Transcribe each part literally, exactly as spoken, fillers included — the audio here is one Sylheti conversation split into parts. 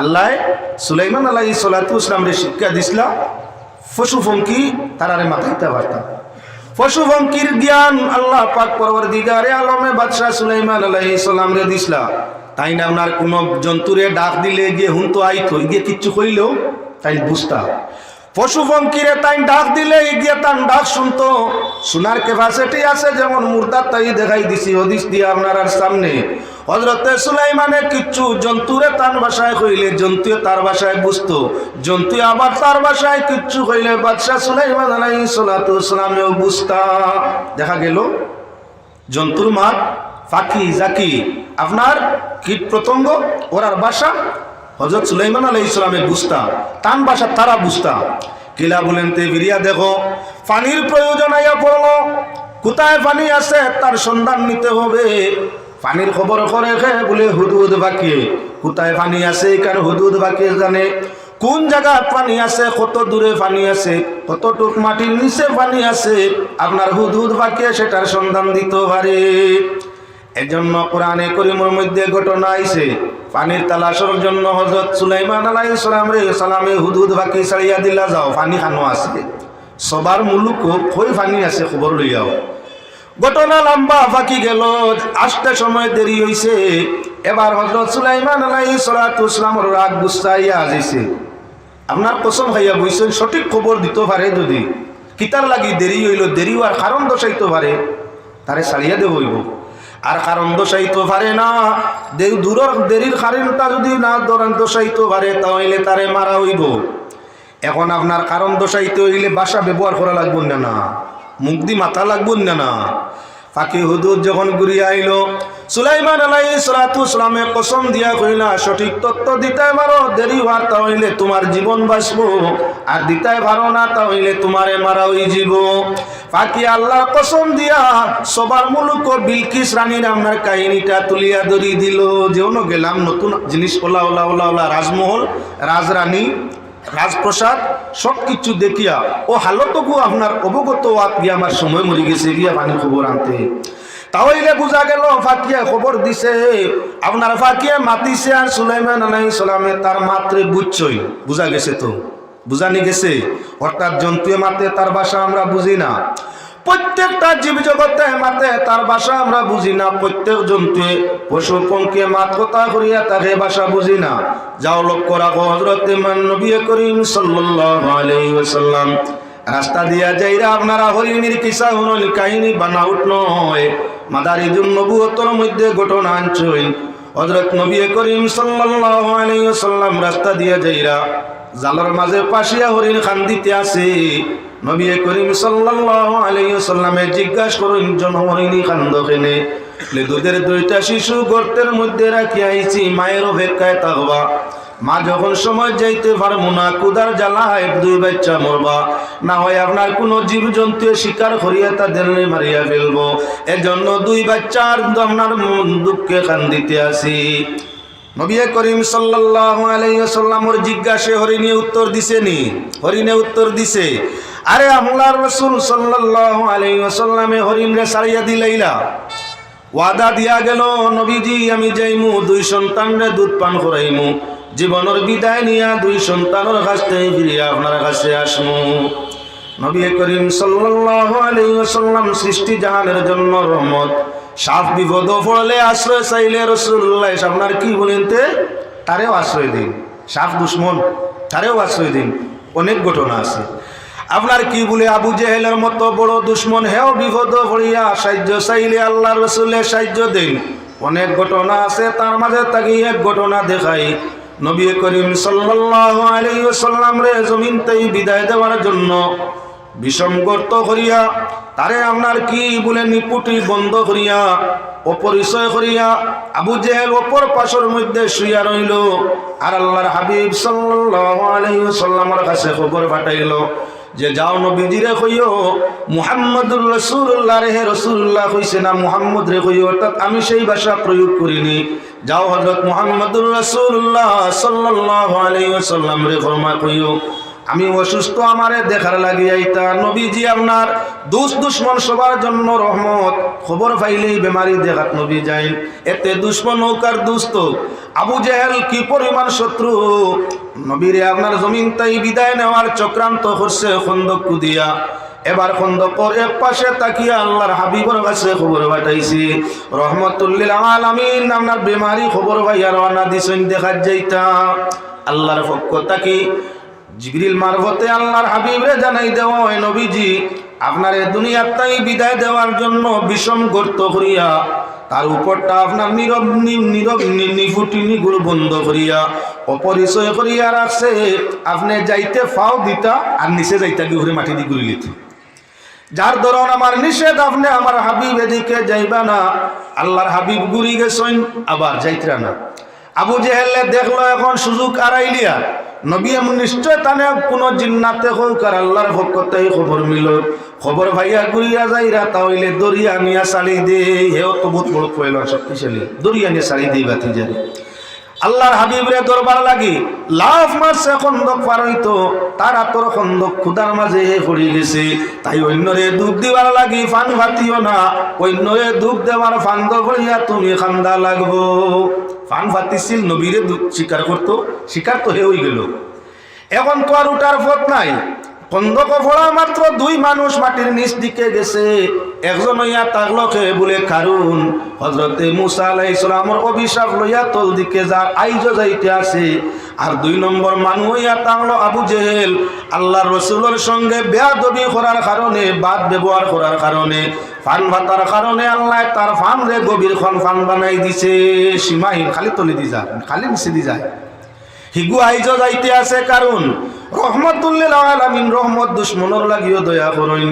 আল্লায় সুলাইমান আলাইহিস সালাতু ওয়াস সালামরে শিক্ষা দিছলা, পশু পঙ্খী তারারে মাতাইতা পারতা। পশু পঙ্খীর জ্ঞান আল্লাহ পাক পরওয়ারদিগারে আলমে বাদশাহ সুলাইমান আলাইহিস সালামরে দিছলা। তাইন আপনার কুনু জন্তুরে ডাক দিলে গিয়া হুনতো আইতো, গিয়া কিচ্ছু কইলেও তাইন বুঝতা। পশু পঙ্খীরে তাইন ডাক দিলে গিয়া তান ডাক হুনতো, হুনার capacity আছে, যেমন মুর্দার তাই দেখাই দিছি হাদিস দিয়া আপনারার সামনে। হযরতে সুলাইমানে কিচ্ছু জন্তুরে তান ভাষায় কইলে জন্তুয়ে তার ভাষায় বুঝতো, জন্তুয়ে আবার তার ভাষায় কিচ্ছু কইলে বাদশাহ সুলাইমান আলাইহিস সালাতু ওয়াস সালামেও বুঝতা। দেখা গেল জন্তুর মাত, পাখি, জাকি, আপনার কীট পতঙ্গ, ওরার ভাষা হযরত সুলাইমান আলাইহিস সালামে বুঝতা, তান ভাষা তারা বুঝতা। কিলা বলেন তে ফিরিয়া দেখো, পানির প্রয়োজন আইয়া পড়লো, কোথায় পানি আছে তার সন্ধান নিতে হবে। পানির খবর করে কে? বলে হুদহুদ পাখিয়ে। কোথায় পানি আছে ইখান হুদহুদ পাখিয়ে জানে। কোন জাগাত পানি আছে, কত দূরে পানি আছে, কতটুক মাটির নিচে পানি আছে, আপনার হুদহুদ পাখিয়ে সেটার সন্ধান দিতো পারে। এজন্য কোরআনে করিমর মধ্যে ঘটনা আইছে, পানির তালাশর জন্য হযরত সুলাইমান আলাইহিস সালামরে সালামে হুদহুদ পাখি ছাড়িয়া দিলা, যাও, পানি খানো আছে। সবার মুলুক কই পানি আছে, খবর লইয়াও। ঘটনা লম্বা, পাখি গেল, আসতে সময় দেরি হইছে। এবার হযরত সুলাইমান আলাইহিস সালাতু ওয়াস সালামর রাগ গুছাইয়া আজিছে। আপনার কসম খাইয়া বইছেন, সঠিক খবর দিতো পারে যদি, কিতার লাগি দেরি হইল, দেরি হওয়ার কারণ দর্শাইতো পারে, তারে ছাড়িয়া দেওয়া হইব। আর কারণ দর্শাইতো পারে না, দে-, দূরর দেরির কারণটা যদি না দর-, দর্শাইতো পারে, তাহলে তারে মারা হইব। এখন আপনার কারণ দর্শাইতে হইলে ভাষা ব্যবহার করা লাগবো না, না? মুখ দি মাতা লাগবো না, না? পাখি হুদহুদ যখন ঘুরিয়া আইল, সুলাইমান আলাইহিস সালাতু ওয়াস সালামে কসম দিয়া কইলা, সঠিক তথ্য দিতায় পারো, দেরি হওয়ার তা হইলে তোমার জীবন বাঁচবো, আর দিতায় পারো না তা হইলে তোমারে মারা হই যাব। পাখি আল্লাহর কসম দিয়া সবার মুলুক বিলকিস রানীর আপনার কাহিনীটা তুলিয়া ধরি দিল। যে অনো গেলাম, নতুন জিনিস, ওলা ওলা ওলা ওলা, রাজমহল, রাজরানী, রাজপ্রাসাদ, সব কিছু দেখিয়া ও হালতগু আপনার অবগত হওয়াত গিয়া আমার সময় মরি গেছে, গিয়া পানি খবর আনতে। তাহলে বুঝা গেল পাখিয়ে খবর দিছে, আপনার পাখিয়ে মাতিছে, আর সুলাইমান আলাইহিস সালামে তার মাতরে বুঝছইন। বুঝা গেছে তো? বুঝানি গেছে? অর্থাৎ জন্তুয়ে মাতে, তার ভাষা আমরা বুঝি না। প্রত্যেকটা জীব জগতে মাতে, তার ভাষা আমরা বুঝি না। প্রত্যেক জন্তুয়ে, পশু পঙ্খী মাত কথা করিয়া থাকে, ভাষা বুঝি না। যাও লক্ষ্য রাখো, হযরতে মান নবী করিম সাল্লাল্লাহু আলাইহি ওয়াসাল্লাম রাস্তা দিয়া যাইরা আপনারা হরিণীর কিসা হুনইন, কাহিনী বানাউট নয়। মাদারিজুন নবুয়তর মধ্যে ঘটনা আনছইন। হযরত নবী করিম সাল্লাল্লাহু আলাইহি ওয়াসাল্লাম রাস্তা দিয়া যাইরা জালর মাঝে পাশিয়া হরিণ কান্দিতে আছে। নবী করিম সাল্লাল্লাহু আলাইহি ওয়াসাল্লামে জিজ্ঞাসা করইন, জন হরিণী কান্দো কেনে? বলে দুধের দুইটা শিশু গর্তের মধ্যে রাখিয়া আইছি, মায়ের অপেক্ষায় থাকবা। মা যখন সময় যাইতে পারবো না, ক্ষুধার জ্বালায় দুই বাচ্চা মরবা, না হয় আপনার কোনো জীবজন্তু শিকার করিয়া তাদের মারিয়া ফেলবো। এজন্য দুই বাচ্চার আপনার মন দুঃখে কান্দিতে আছি। নবী করিম সাল্লাল্লাহু আলাইহি ওয়াসাল্লামর জিজ্ঞাসে হরিণে উত্তর দিছে নি? হরিণে উত্তর দিছে। আরে আল্লাহর রাসূল সাল্লাল্লাহু আলাইহি ওয়াসাল্লামে হরিণরে ছাড়িয়া দিলাইলা। ওয়াদা দিয়া গেল, নবীজি, আমি যাইমু, দুই সন্তানরে দুধ পান করাইমু, জীবনর বিদায় নিয়া দুই সন্তানর কাছ থেকে ফিরিয়া আপনার কাছে আসমু। নবী করিম সাল্লাল্লাহু আলাইহি ওয়াসাল্লাম সৃষ্টি জাহানের জন্য রহমত। সাপ বিপদ পড়লে আশ্রয় চাইলে রাসূলুল্লাহ আপনার কি বলেন তে? তারেও আশ্রয় দিন। সাপ দুশমন, তারেও আশ্রয় দিন। অনেক ঘটনা আছে। আপনার কি বলে, আবু জেহেলের মতো বড় দুশমন, হেও বিপদ পড়িয়া সাহায্য চাইলে আল্লাহর রাসূলে সাহায্য দেন। অনেক ঘটনা আছে, তার মাঝে থাকি এক ঘটনা দেখাই। নবী করিম সাল্লাল্লাহু আলাইহি ওয়াসাল্লামরে জমিন থেকে বিদায় দেওয়ার জন্য বিষম গর্ত করিয়া, তারে আপনার কি বলে নিপুটি বন্ধ করিয়া, অপরিচয় করিয়া, আবু জেহেল অপর পাশর মধ্যে শুইয়া রইল। আর আল্লাহর হাবিব সাল্লাল্লাহু আলাইহি ওয়াসাল্লামর কাছে খবর পাঠাইল যে, যাও নবীজিরে কইও, মুহাম্মদুর রাসূলুল্লাহরে হে রাসূলুল্লাহ কইছে না, মুহাম্মদরে কইও, অর্থাৎ আমি সেই ভাষা প্রয়োগ করিনি। যাও হযরত মুহাম্মদুর রাসূলুল্লাহ সাল্লাল্লাহু আলাইহি ওয়াসাল্লামরে ফরমা কইও, আমি অসুস্থ, আমারে দেখার লাগি আইতা। নবীজি আপনার দুষ দুশমন সবার জন্য রহমত। খবর পাইলেই বেমারি দেখাত নবী যাইন। এতে দুশমন হউক আর দুস্ত হউক, আবু জেহেল কি পরিমাণ শত্রু, নবীরে আপনার জমিন তাই বিদায় নেওয়ার চক্রান্ত করছে খন্দক কুদিয়া। এবার খন্দকর এক পাশে তাকিয়া আল্লাহর হাবিবর কাছে খবর পাঠাইছি, রহমতুল্লিল আলামিন আপনার বেমারি খবর পাইয়া রওনা দিছইন দেখাত যাইতা। আল্লাহর পক্ষ থাকি জিবরিল মারফতে আল্লাহর হাবিবরে জানাই দেওয়া হয়, নবীজি, আপনারে দুনিয়ার তাই বিদায় দেওয়ার জন্য বিষম গর্ত করিয়া তার উপরটা আপনার নীরব নি-, নীরব নি-, নিফুটি নিগুড় বন্ধ করিয়া অপরিচয় করিয়া রাখছে। আপনে যাইতে ফাও দিতা আর নিচে যাইতা গি উপরে মাটি দি ঘুরি লিত। যার ধরন আমার নিষেধ, আপনে আমার হাবিব এদিকে যাইবা না। আল্লাহর হাবিব ঘুরি গেছইন, আবার যাইতরা না। আবু জেহেলে দেখলো এখন সুযোগ আড়াইলিয়া, নবী এমন নিশ্চয় তানে কোনো জিন্নাতে হউক আর আল্লাহর পক্ষ তাই খবর মিলো। খবর পাইয়া ঘুরিয়া যাইরা, তা হইলে দরিয়া নিয়া ছাড়ি দেই। হেও তো বহুত বড় পয়লওয়ান, শক্তিশালী। দরিয়া নিয়া ছাড়ি দেই বাতি যারে। আল্লাহর হাবিবরে ধরবার লাগি লাফ মারছে খন্দক পার হইতো, তার আতর খন্দক খুদার মাঝে হে পড়ি গেছে। তাই অন্যরে দুখ দিবার লাগি ফান ফাতিও না, অন্যরে দুখ দেওয়ার ফান্দ পড়িয়া তুমি খান্দা লাগবো। ফান ফাতিছিল নবীরে দুখ স্বীকার করতো, স্বীকার তো হে হই গেল। এখন তো আর উঠার পথ নাই। খন্দক পড়া মাত্র দুই মানুষ মাটির নিচ দিকে গেছে। একজন হইয়া তাকলো কে বুলে কারুন, হজরতে মুসা আলাইহিস সালামর অভিশাপ লইয়া তল দিকে যার আইজও যাইতে আছে। আর দুই নম্বর মানুষ হইয়া তাকলো আবু জেহেল, আল্লাহর রসুলর সঙ্গে বেয়াদবি করার কারণে, বাদ ব্যবহার করার কারণে, ফান ফাতার কারণে আল্লাহ তার ফানরে গভীর খন ফান বানাই দিছে। সীমাহীন, খালি তলে দি যায়, খালি নিচে দি যায়। হিগু আইজও যাইতে আছে, কারণ রহমতুল্লিল আলামিন রহমত দুশমনর লাগিও দয়া করইন।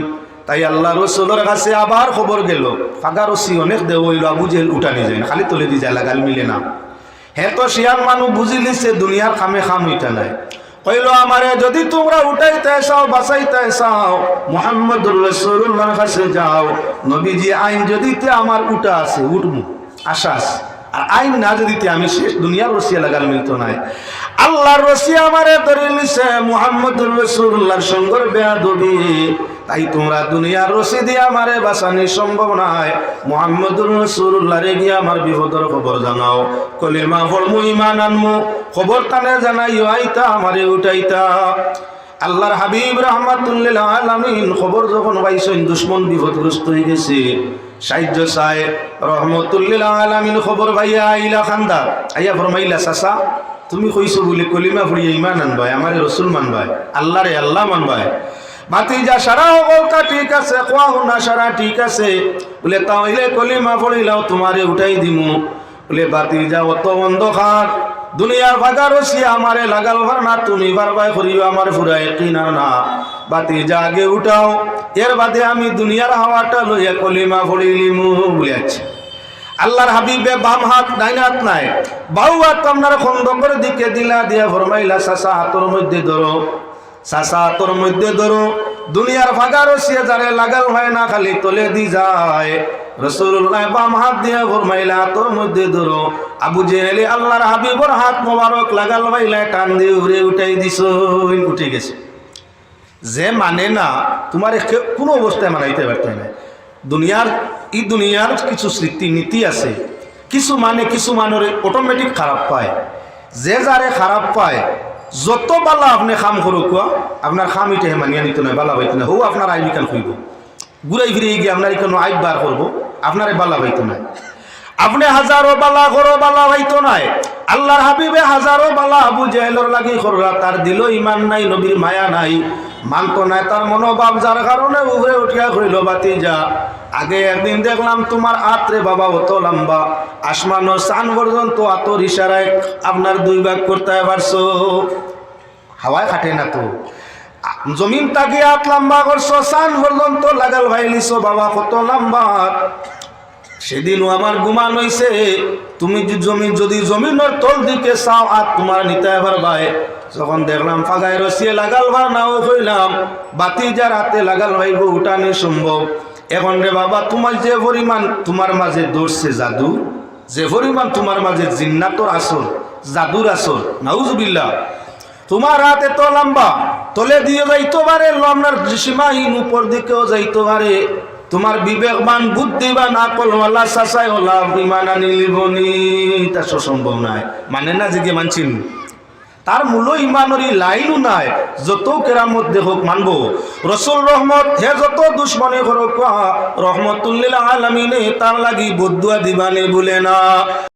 তাই আল্লাহ রসুলর কাছে আবার খবর গেল, ফাগা রশি অনেক দেও হইল, আবু জেহেল উঠানি যায় না, খালি তলে দি যায়, লাগাল মিলে না। হে তো শিয়ান মানুষ বুঝিলিছে দুনিয়ার কামে কাম হইতা নাই। কইল, আমারে যদি তোমরা উঠাইতে চাও, বাঁচাইতে চাও, মুহাম্মদুর রাসূলুল্লাহর কাছে যাও। নবীজি আইন যদি তে আমার উঠা আছে, উঠমু, আশা আছে। আর আইন না যদি তে আমি শেষ, দুনিয়ার রশিয়া লাগাল মিলতো নাই। আল্লাহর রশিয়া আমারে ধরে নিছে, মুহাম্মদুর রাসূলুল্লাহর সঙ্গর বেয়াদবি। তাই তোমরা দুনিয়ার রশি দিয়া আমারে বাঁচানি সম্ভব নায়। মুহাম্মদুর রাসূলুল্লাহরে গিয়া আমার বিপদর খবর জানাও, কলিমা পড়মু, ঈমান আনমু, খবর তানে জানাইও, আইতা আমারে উঠাইতা। আল্লাহর হাবিব রাহমাতুল্লিল আলামিন খবর যখন পাইছইন দুশমন বিপদগ্রস্ত হই গেছে, সাহায্য চায়, রহমতুল্লিল আলামিন খবর পাইয়া আইলা খান্দাত, আইয়া ফরমাইলা, চাচা, তুমি কইছো বুলে কলিমা পড়িয়া ঈমান আনবায়, আমারে রসুল মানবায়, আল্লাহরে আল্লাহ মানবায়। ভাতিজা, সারা হকলতা ঠিক আছে, খোয়া হুনা সারা ঠিক আছে। বুলে, তা অইলে কলিমা পড়িলাও, তুমারে উঠাই দিমু। বুলে, ভাতিজা, অত অন্ধকার, দুনিয়ার ফাগা রশি আমারে লাগাল পার না, তুমি পারবায় করিও, আমার পুরা একিন আর না। ভাতিজা, আগে উঠাও, এর বাদে আমি দুনিয়ার হাওয়াটা লইয়া কলিমা পড়িলিমু। বুলে, আচ্ছা। আল্লাহর হাবিবে বাম হাত, ডাইন হাত নাই, বাউ হাত আপনার খন্দকর দিকে দিলা দিয়া ফরমাইলা, চাচা, হাতর মধ্যে ধরো। চাচা, হাতর মধ্যে ধরো। দুনিয়ার ফাগা রশিয়ে যারে লাগাল পায় না, খালি তলে দি যায়। রাসূলুল্লাহ বাম হাত দিয়া ফরমাইলা, হাতর মধ্যে ধরো। আবু জেহেলে আল্লাহর হাবিবর হাত মোবারক লাগাল পাইলা, টান দি উপরে উঠাই দিছইন, উঠি গেছে। যে মানে না, তুমারে কেউ কোনো অবস্থায় মানাইতে পারতে না। দুনিয়ার, ই দুনিয়ার কিছু স্মৃতি নীতি আছে, কিছু মানে, কিছু মানষরে automatic খারাপ পায়। যে যারে খারাপ পায়, যত বালা আপনে কাম করউক্কা, আপনার কাম ইটা হে মানিয়া নিতো নায়, বালা পাইতো নায়। হউ আপনার আইব ইখান কইবো, ঘুরাই ফিরাই গিয়া আপনার ইখানো আইব বার করবো, আপনারে বালা পাইতো নায়। আপনে হাজারো বালা করো, বালা পাইতো নায়। আল্লাহর হাবিবে হাজারো বালা আবু জেহেলর লাগি কররা, তার দিলো ঈমান নাই, নবীর মায়া নাই, মানতো নায়, তার মনোভাব, যার কারণে উপরে উঠিয়া কইলো, ভাতিজা, আগে একদিন দেখলাম তুমার আত রে বাবা অত লম্বা, আসমানর চান পর্যন্ত আতর ইশারায় আপনার দুই ভাগ করতায় পারছো। হাওয়ায় কাটে না তো। আ-, জমিন থাকি আত লম্বা করছো, চান পর্যন্ত লাগাল পাইলিছো বাবা, কত লম্বা আত। সেদিনও আমার গুমান অইছে, তুমি যু-, জমিন, যদি জমিনর তল দিকে চাও, আত তুমার নিতায় পারবায়। যখন দেখলাম ফাগায় রশিয়ে লাগাল পার না, অউ কইলাম, ভাতিজার আতে লাগাল পাইবো, উঠানি সম্ভব। এখন রে বাবা, তুমার যে পরিমাণ তুমার মাঝে ধরছে জাদু, যে পরিমাণ তুমার মাঝে জিন্নাতর আসর, জাদুর আসর, নাউজুবিল্লাহ। তুমার আত এত লাম্বা, তলে দিও যাইতো পারে, লমনার সীমাহীন উপর দিকেও যাইতো পারে। তুমার বিবেকবান, বুদ্ধিবান, আকলওয়ালা চাচায় অলা ইমান আনিলিবো নি, ইতা সম্ভব নায়। মানে না, যেগিয়ে মানছইন, তার মূলো ইমানর ই লাইনও নাই। যত কেরামত দেখউক মানবো। রসুল রহমত, হে যত দুশমনি করউক, রহমতুল্লিল আলামিনে তার লাগি বদদুয়া দিবা নে বুলে না।